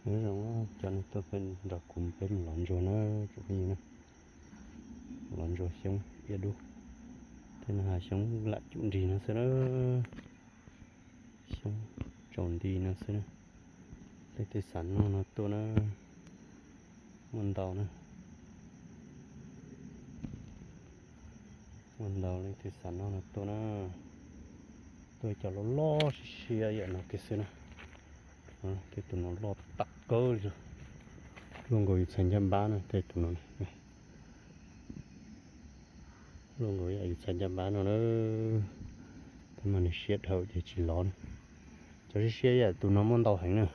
Nyob zoo, cov neeg tuaj peb nrog kuv peb mus lov ntsuag na, tsoom phooj ywg na. Lov ntsuag xyoob iab dub, tej no hav xyoob lam cum nrig no xwb na, xyoob tsaus nti no xwb na. Leej twg xav noj no tuaj na, muaj ntau na. Muaj ntau, leej twg xav noj no tuaj na. Tuaj cov loj loj siab siab yam no kiag xwb na. Tej tus no loj tam kawb li, luaj nkaus yus txhais ncaj npab na tej tus no. Luaj nkaus yam yus txhais ncaj npab no na. Tab mas nws siab dhau ces tsis lov na. Cov siab siab yam tus no muaj ntau heev na.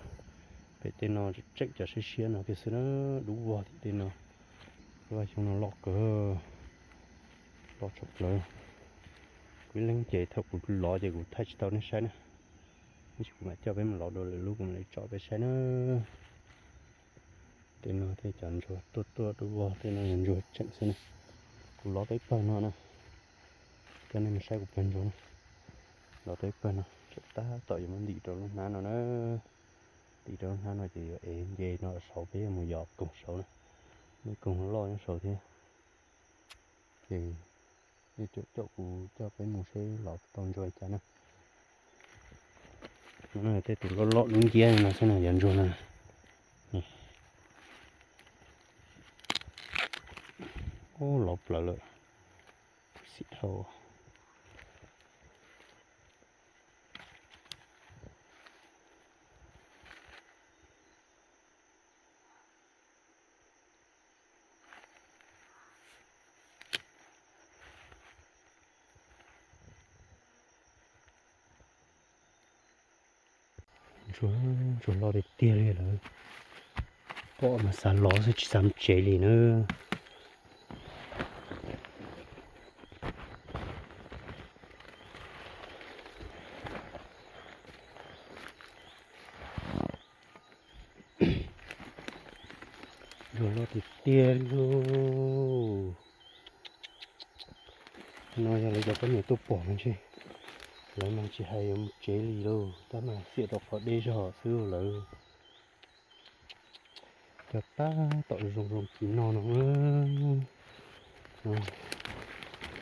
Pem tej no tseem cov siab siab no kiag xwb na, dub vog tim tej no. Lub hav xyoob no loj kawg, loj tshaj plaws. Kuv ib leeg ces thaum kuv lov ces kuv thaij tsis tau nej saib na. Ib tsam kuv mam coj peb mus lov dua lwm lub kuv mam li tso peb saib na. Tej no tej cov ntsuag tuaj tuaj dub vog, tej no yog ntsuag tseem xwb na. Kuv lov tau ib pawg no na, coj nej mus saib kuv pawg ntsuag na. Lov tau ib pawg no, tseem tab tom yuav muab ntim rau lub hnab no na. Ntim rau lub hnab no ces yuav ev nce no saud peb yuav mus yos koog saud na. Muaj ib koog loj nyob saud thiab. Ces nej caum caum kuv coj peb mus seb lov tau ntsuag li cas na. No tej tus loj loj dub nciab no xwb na, yog ntsuag na. Ub, lov plaws lawm. Xim dhau. Ntsuag, ntsuag loj tiag tiag li lawm. Pom mas xav lov xwb tsis xav mus tsev li na. Ntsuag loj tiag tiag li lauj. No yog lawv cov poj niam tuaj pom no ntshe lawv mas tsis hais yuav mus tsev li lauj, tab mas xiam rau qhov deb zog xwb lawm. Cov tab tom zoo zoo kis no no,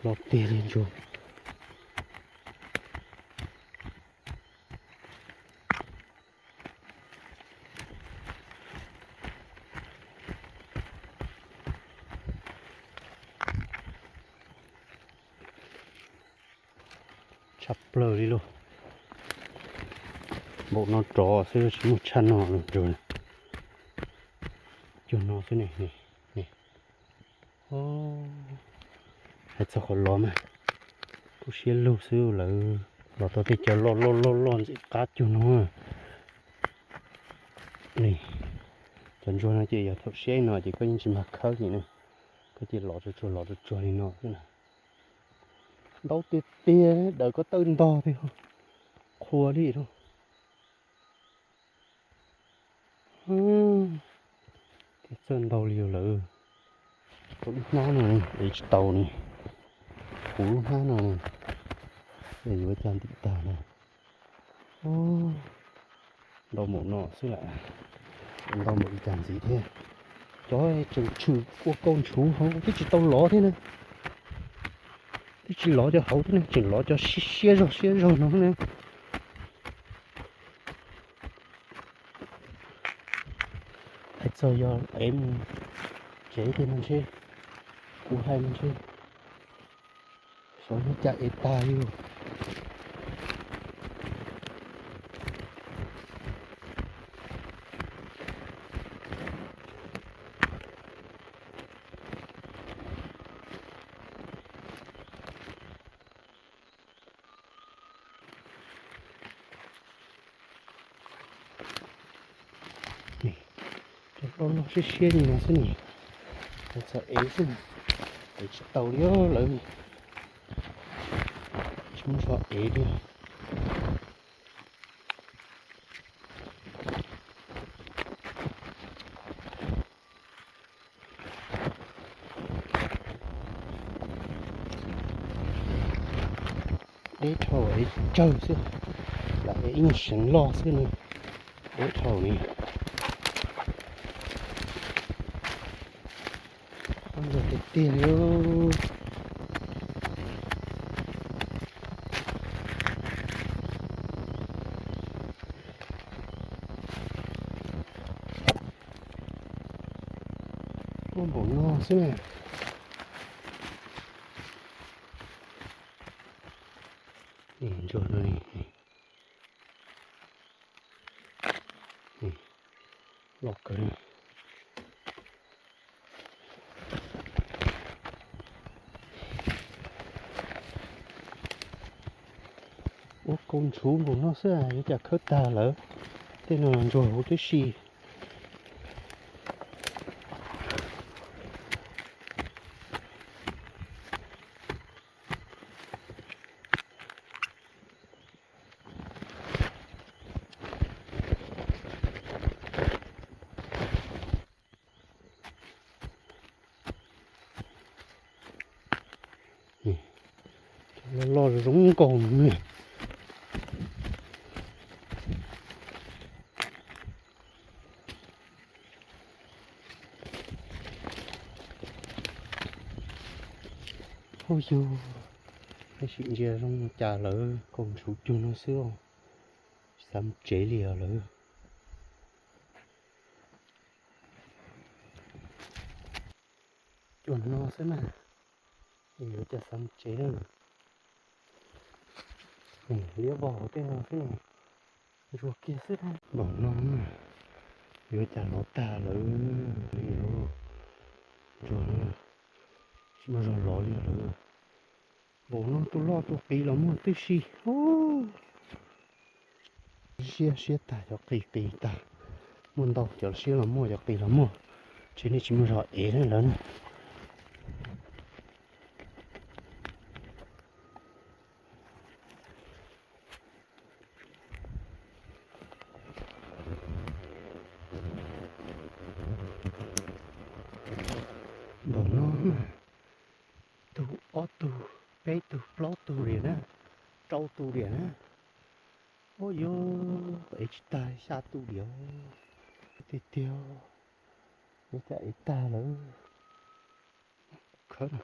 loj tiag li ntsuag. Tshaj plaws li lauj. Npaum no rov xwb tsis muaj tshaj no lawm ntsuag. Cuag no xwb ne. Hais txog qhov lov mas kuj siab lug xwb, lawv lov tau tej cov loj loj loj loj ntxim qab cuag no. Cov ntsuag no ces yog thaum siab no ces koj yeej tsis mag khawb li na, koj cia li lov tsuag tsuag lov tsuag tsuag li no xwb na. Ntau tiag tiag, daws koj tawb ntog thiab, qhuav li lauj. Tias txawj ntau li lawm. Kuv lub hnab no ev tsis tau ne, kuv lub hnab no es yuav ua cas ntim tag na. Ntau npaum no xwb lam ntau npaum li cas ntxiv thiab. Cov tseem tshwm ua kauj ntshuv hauv twb tsis tau lov thiab na. Twb tsis lov cov hauv thiab ne, tseem lov cov siab siab zog siab zog no na. Hais txog yog ev mus tsev tiag no ntshe, kuv hais no ntshe xyov yog cas ev tag li. Cov loj loj siab siab li no xwb ne, hais txog ev xwb, ev tsis tau li lawm, tsis muaj zog ev li. Deb dhau ev tsawg xwb, lam ev ib nyuag seev loj xwb na, deb dhau li. Tiag li. Muaj npaum no xwb na. Ntsuag no, loj kawg. Ua kaus ntshuv npaum no xwb yuav cas khawb tag lawm. Tej no ntsuag huv tib si. Loj loj zoo nkauj ne. Ub yug, sim ntsia zoo cas lawv kaus ntshuv cuag no xwb, tsis xav mus tsev li os lawv. Cuag no xwb na, yuav cas xav mus tsev na. Liab vog hauv tej no xwb, ntsuag kiag xwb. Npaum no yuav cas lov tag lawm. Ntsuag tsis muaj zog lov li lawm. Npaum no tus loj tus qis los muaj tib si. Siab siab tag, cov qis qis tag. Muaj ntau cov siab los muaj, cov qis los muaj, ces nej tsis muaj zog ev lawm na. Npaum no, tug ob tug, peb tug plaub tug li na, rau tug li na. Ub yog ev tsis tag, xya tug li tiag tiag, yuav cas ev tag lawm. Khawb na.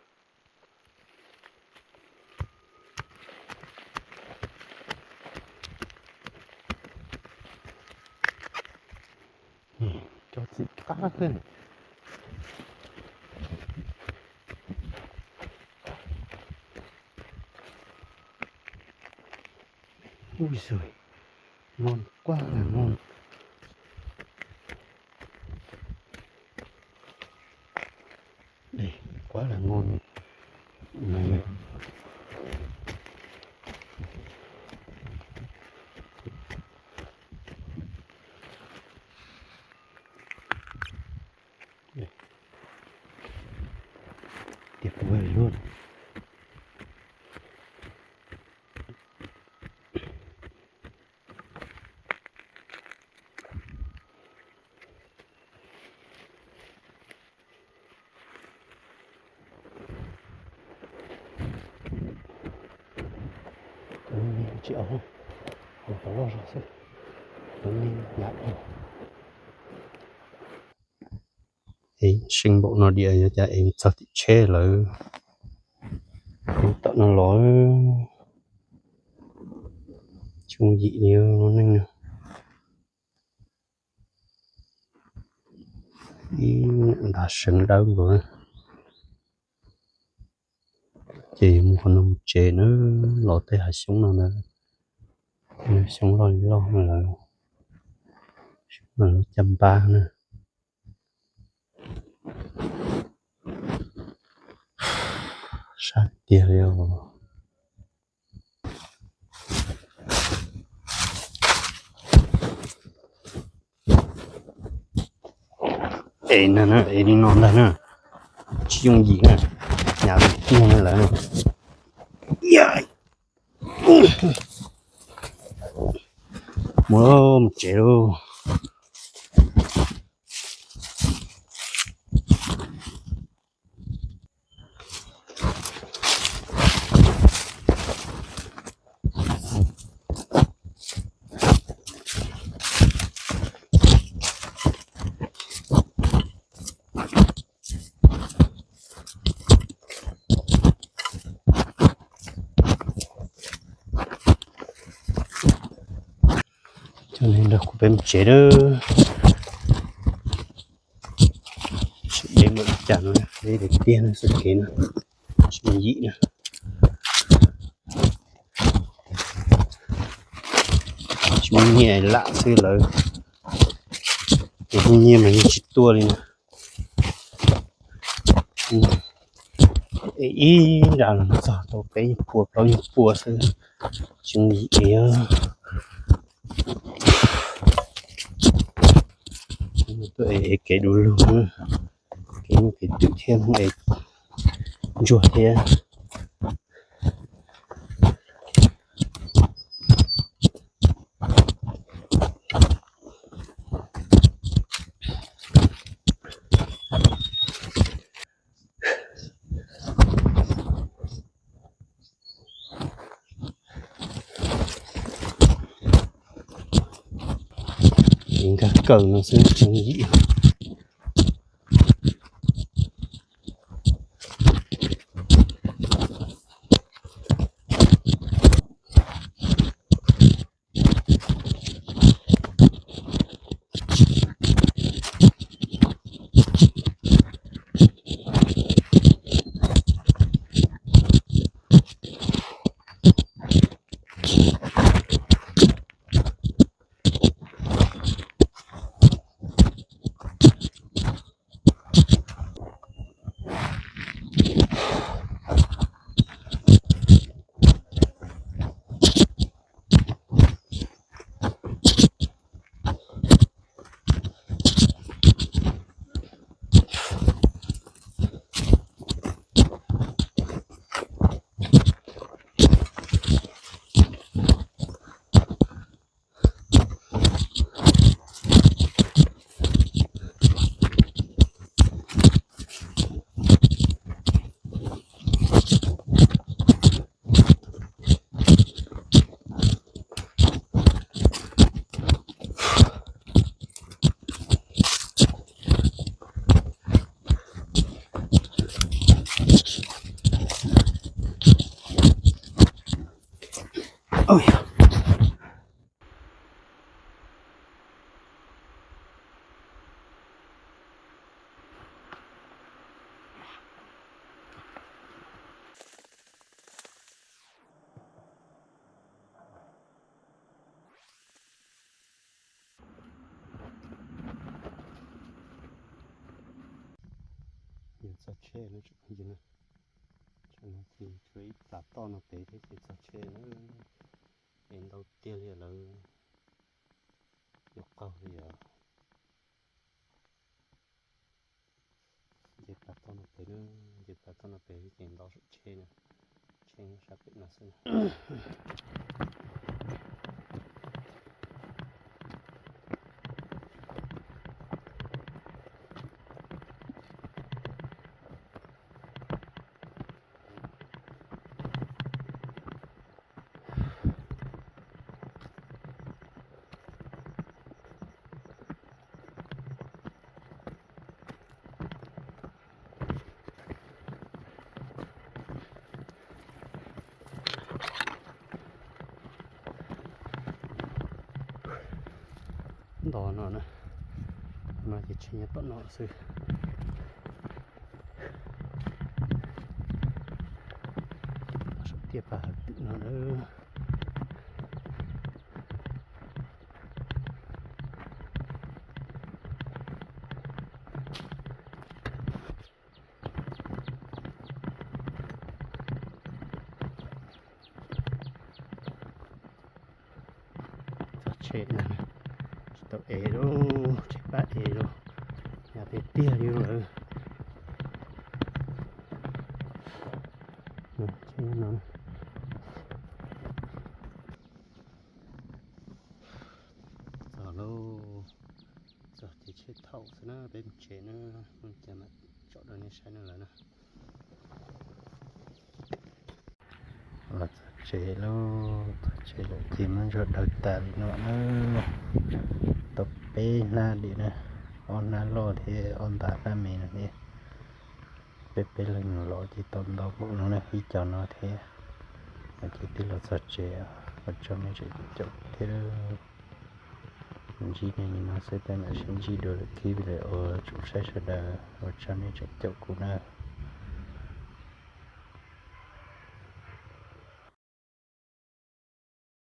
Cov txiv qab xwb. Ub xwb, noj quaj las noj. Quaj las noj. Tias puas luaj. Cov me tsis aus, cov loj zog xwb, cov me lam dhau. Es seej npaum no diam yuav cas es txog tim tsheb lawm. Es tom no los tsis yooj yim li neej no. Ib nta seev dawb nkaus. Ces yuav mus qhov no mus tsev na, los tej hav xyoob no na, xyoob loj li loj no lawm, xyoob no lub caj npab na. Sab tiag li os. Es na, es li no ntag na, tsis yooj yim na, nyhav tiag na lawm. Mus, mus tsev lauj. Kuv peb mus tsev lawm. Sawv deb npaum li cas no, deb tiag tiag no, txoj kev no tsis muaj yim na. Tsis muaj nyiaj lam xwb lawm, ces muaj nyiaj mas yeej tsis tuaj li na. Es ib nra los txog tau peb nyuag pua plaub nyuag pua xwb, tsis muaj yim li. Tuaj es kev du lug, kev muaj kev twm thiab, es ntsuag thiab. Nkag kawg no xwb tsis muaj yim. Yog txog tsheb no, tsam no ces tshuav ib plas toj no pem thiab ces txog tsheb na. Es ntau tiag li lawm, yuav qaug li os. Nce plas toj no pem na, nce plas toj no pem ces ntau saum tsheb na, tsheb nyob sab pem no xwb. Nto no na, no ces tsheb nyob tom no xwb. Saum tiaj pag hawv twm no na. Txog tsheb na, tsis tau ev lauj, tsheb pab ev lauj, yog tiag tiag li lawm. Tsheb no, txog lauj, txog ces tsheb thaum xwb na, peb mus tsev na, mus cas mam tsom rau nej saib no lawm na. Los txog tsev lauj, txog tsev lawm ces muab ntsuag daws tas li no na. Tau peb hnab dim na, ob hnab loj thiab ob nta hnab me no thiab. Peb peb leeg los ces tau ntau npaum no na, ib co no thiab. Ces twb los txog tsev, ua tsaug nej tseem caum thiab. Ntsib nej li no xwb, peb mam sib ntsib dua lwm clip video. Ua tsaug saib sawv daws, ua tsaug nej tseem caum kuv na.